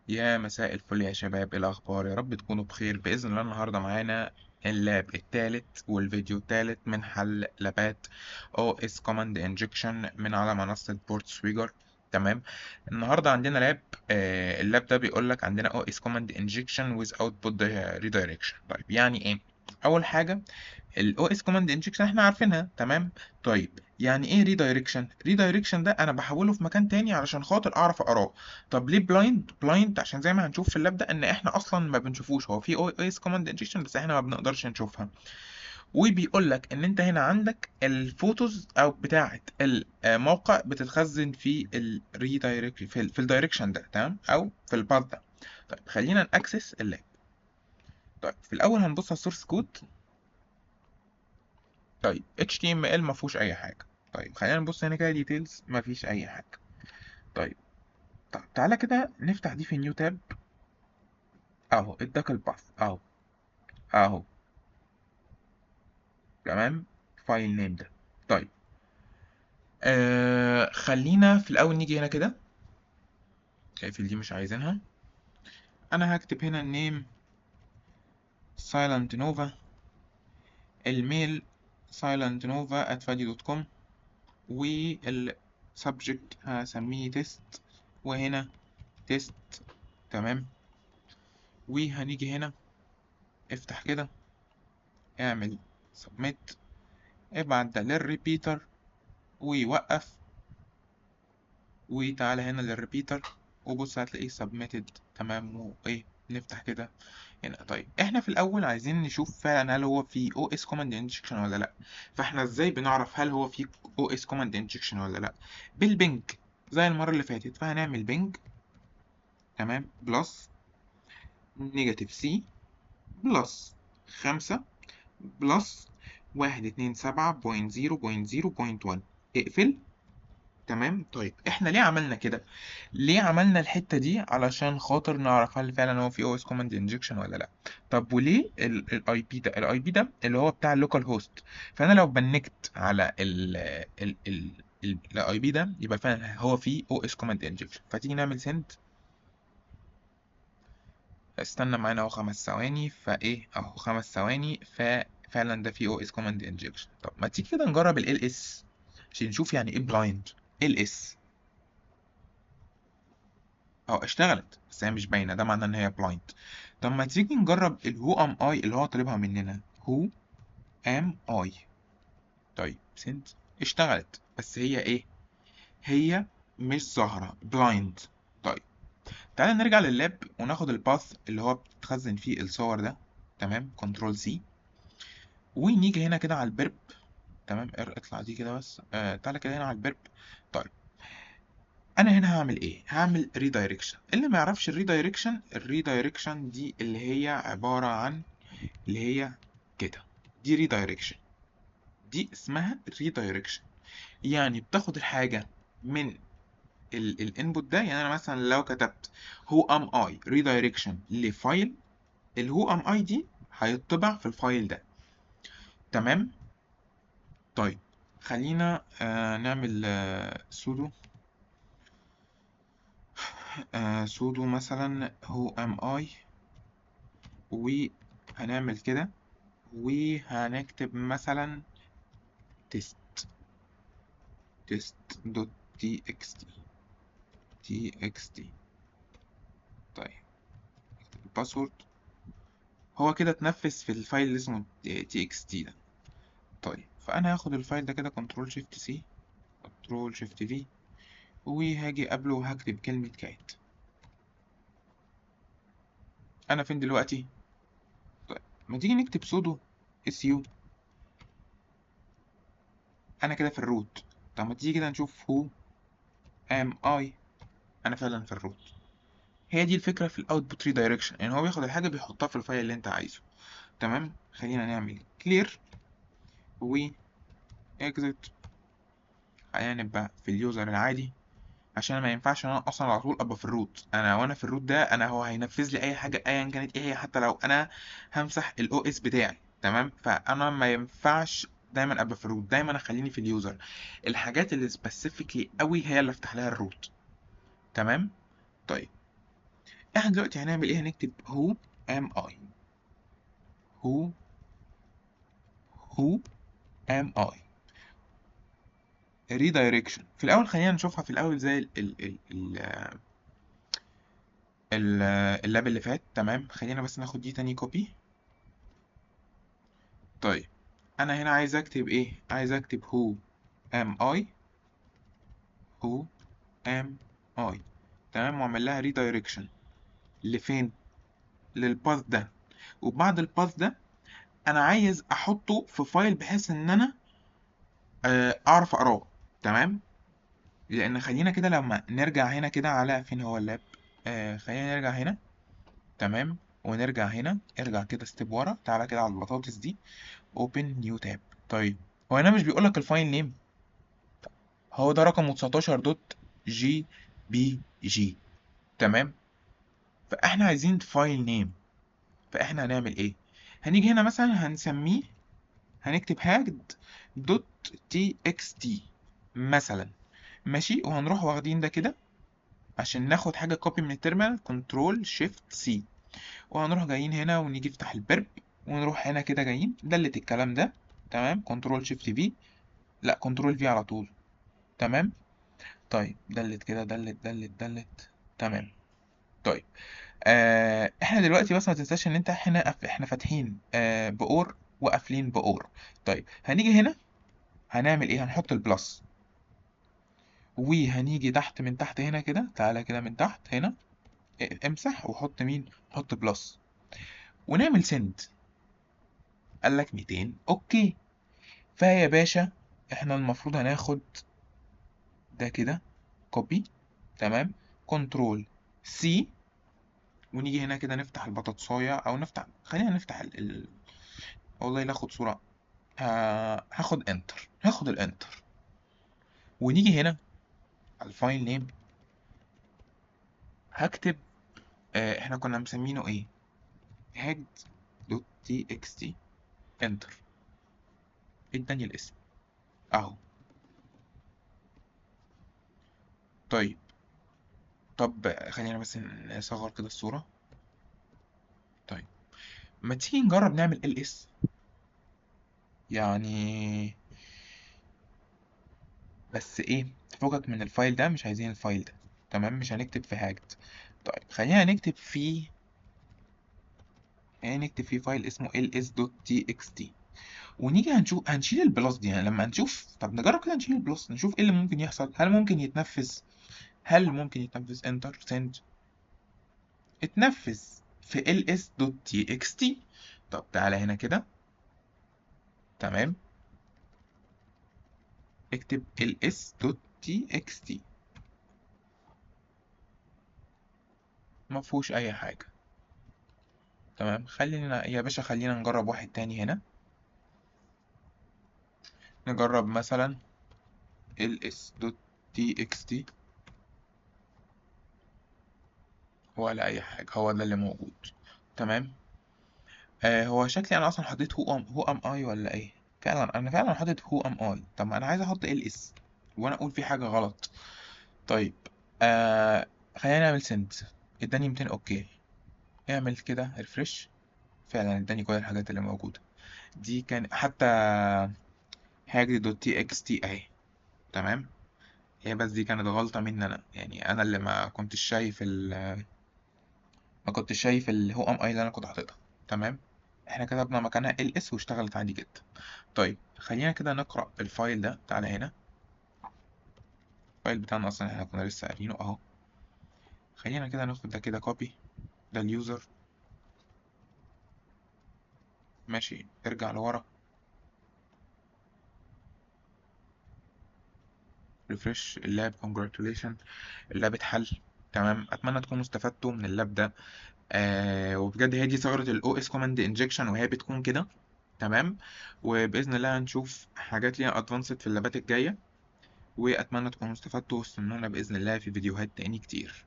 يا مساء الفل يا شباب، إيه الأخبار؟ يا رب تكونوا بخير بإذن الله. النهاردة معانا ال lab الثالث والفيديو الثالث من حل لابات OS command injection من على منصة PortSwigger. تمام، النهاردة عندنا lab. ال lab ده بيقول لك عندنا OS command injection with output redirection. طيب يعني ايه؟ اول حاجة ال OS command injection احنا عارفينها، تمام. طيب يعني ايه redirection؟ redirection ده انا بحوله في مكان تاني علشان خاطر اعرف اقراه. طب ليه blind؟ blind عشان زي ما هنشوف في ال lab ده ان احنا اصلا ما بنشوفوش، هو في OS command injection بس احنا ما بنقدرش نشوفها. وبيقول لك ان انت هنا عندك ال photos او بتاعه الموقع بتتخزن في ال redirect في ال direction ده، تمام، او في ال path ده. طيب خلينا ن access ال lab. طيب في الاول هنبص على ال source code. طيب HTML ما فيهوش اي حاجة. طيب خلينا نبص هنا كده details، ما فيش اي حاجة. طيب تعالى كده نفتح دي في new tab. اهو اداك ال path اهو، اهو تمام، file name ده. طيب خلينا في الاول نيجي هنا كده، اقفل دي مش عايزينها. انا هكتب هنا ال name silent nova، ال mail silent nova at fadi dot com، وال subject هسميه test، وهنا test، تمام. وهنيجي هنا افتح كده، اعمل submit، ابعت ده لل repeater ويوقف، وتعالى هنا لل repeater وبص هتلاقيه submitted، تمام. وايه نفتح كده هنا. طيب احنا في الاول عايزين نشوف فعلا هل هو في OS command injection ولا لا. فاحنا ازاي بنعرف هل هو في OS command injection ولا لا؟ بال ping زي المرة اللي فاتت. فهنعمل ping، تمام، plus negative c plus 5 plus 127.0.0.1، اقفل، تمام. طيب احنا ليه عملنا كده؟ ليه عملنا الحتة دي؟ علشان خاطر نعرف هل فعلا هو في OS command injection ولا لا. طب وليه ال IP ده؟ ال IP ده اللي هو بتاع ال localhost. فانا لو ping ت على ال IP ده يبقى فعلا هو في OS command injection. فتيجي نعمل send، استنى معانا اهو 5 ثواني، فايه اهو 5 ثواني، ففعلا ده في OS command injection. طب ما تيجي كده نجرب ال ls عشان نشوف يعني ايه blind. ls اهو اشتغلت بس هي مش باينة، ده معناه ان هي blind. طب ما تيجي نجرب ال who am I اللي هو طالبها مننا، who am I. طيب send، اشتغلت بس هي ايه؟ هي مش ظاهره، blind. طيب تعالى نرجع لل lab وناخد ال path اللي هو بتخزن فيه الصور ده، تمام، control C، ونيجي هنا كده على ال Burp، تمام، اطلع دي كده بس. تعالى كده هنا على ال Burp. طيب انا هنا هعمل ايه؟ هعمل redirection. اللي ما يعرفش ال redirection، ال redirection دي اللي هي عبارة عن اللي هي كده، دي redirection، دي اسمها redirection. يعني بتاخد الحاجة من ال input ده. يعني انا مثلا لو كتبت who am I redirection ل file، ال who am I دي هيطبع في ال file ده، تمام. طيب خلينا نعمل sudo مثلا who am I، وهنعمل كده وهنكتب مثلا test dot txt txt. طيب اكتب ال password، هو كده اتنفذ في ال file اللي اسمه txt ده. طيب فانا هاخد ال file ده كده control shift c control shift v، وهاجي قبله وهكتب كلمة cat. انا فين دلوقتي؟ طيب ما تيجي نكتب sudo su، انا كده في ال root. طب ما تيجي كده نشوف who am I، انا فعلا في ال root. هي دي الفكرة في ال output redirection، يعني هو بياخد الحاجة بيحطها في ال file اللي انت عايزه، تمام. خلينا نعمل clear و exit. خلينا نبقى في ال user العادي عشان ما ينفعش انا اصلا على طول ابقى في ال root. انا وانا في ال root ده انا هو هينفذ لي اي حاجة ايا كانت ايه هي، حتى لو انا همسح ال OS بتاعي، تمام. فانا ما ينفعش دايما ابقى في ال root، دايما اخليني في ال user. الحاجات اللي specifically قوي هي اللي افتح لها ال root، تمام. طيب احنا دلوقتي هنعمل ايه؟ هنكتب who am I، who who am I redirection. في الاول خلينا نشوفها في الاول زي ال ال lab اللي فات. تمام، خلينا بس ناخد دي تاني copy. طيب انا هنا عايز اكتب ايه؟ عايز اكتب who am I، who am I. تمام، واعمل لها redirection لفين؟ لل path ده. وبعد ال path ده انا عايز احطه في file بحيث ان انا اعرف اقراه. تمام، لان خلينا كده لما نرجع هنا كده على فين هو ال lab، خلينا نرجع هنا. تمام، ونرجع هنا، ارجع كده step ورا، تعالى كده على البطاطس دي، open new tab. طيب هو هنا مش بيقولك ال file name، هو ده رقم 19 dot JPG. تمام، فاحنا عايزين file name، فاحنا هنعمل ايه؟ هنيجي هنا مثلا هنسميه، هنكتب hacked dot txt مثلا، ماشي. وهنروح واخدين ده كده عشان ناخد حاجه copy من ال terminal، control shift C، وهنروح جايين هنا ونيجي نفتح ال Burp، ونروح هنا كده جايين delete الكلام ده. تمام، control shift V، لا control V على طول. تمام، طيب delete كده، delete delete delete. تمام، طيب احنا دلوقتي بس ما تنساش ان انت احنا فاتحين ب or وقافلين ب or. طيب هنيجي هنا هنعمل ايه؟ هنحط ال plus، وهنيجي تحت من تحت هنا كده، تعالى كده من تحت هنا امسح وحط مين؟ حط plus، ونعمل send. قال لك 200 okay. فيا باشا احنا المفروض هناخد ده كده copy. تمام، control C، ونيجي هنا كده نفتح البطاطساية، او نفتح، خلينا نفتح ال والله لا اخد صورة، هاخد enter، هاخد ال enter، ونيجي هنا على ال file name هكتب، احنا كنا مسمينه ايه؟ hacked dot txt، enter، اداني الاسم اهو. طيب طب خلينا بس نصغر كده الصورة. طيب ما تيجي نجرب نعمل ls، يعني بس ايه، فكك من ال file ده، مش عايزين ال file ده. تمام، مش هنكتب في hacked. طيب خلينا نكتب فيه، خلينا نكتب فيه file اسمه ls.txt، ونيجي هنشوف، هنشيل ال plus دي. يعني لما نشوف، طب نجرب كده نشيل ال plus، نشوف ايه اللي ممكن يحصل. هل ممكن يتنفذ؟ هل ممكن يتنفذ؟ enter send، اتنفذ في ls.txt. طب تعالى هنا كده، تمام، اكتب ls.txt، ما فيهوش اي حاجه. تمام، خلينا يا باشا، خلينا نجرب واحد تاني هنا، نجرب مثلا ls.txt، ولا اي حاجه، هو ده اللي موجود. تمام، هو شكلي انا اصلا حطيت who am I ولا ايه؟ فعلا انا فعلا حاطط who am I. طب ما انا عايز احط ls وانا اقول في حاجه غلط. طيب خلينا نعمل send، اداني 200 okay. اعمل كده refresh، فعلا اداني كل الحاجات اللي موجوده دي، كان حتى hacked dot txt اهي. تمام، هي بس دي كانت غلطه مني انا، يعني انا اللي ما كنتش شايف ال، ما كنتش شايف ال who am I اللي انا كنت حاططها. تمام، احنا كتبنا مكانها ls واشتغلت عادي جدا. طيب خلينا كده نقرأ ال file ده، تعالى هنا ال file بتاعنا اصلا احنا كنا لسه قارينه اهو. خلينا كده ناخد ده كده copy، ده ال user، ماشي، ارجع لورا refresh ال lab، congratulation ال lab اتحل. تمام، اتمنى تكونوا استفدتوا من ال lab ده. وبجد هي دي ثغرة ال OS Command Injection وهي بتكون كده. تمام، وبإذن الله هنشوف حاجات ليها advanced في اللابات الجاية، وأتمنى تكونوا استفدتوا، واستنونا بإذن الله في فيديوهات تاني كتير.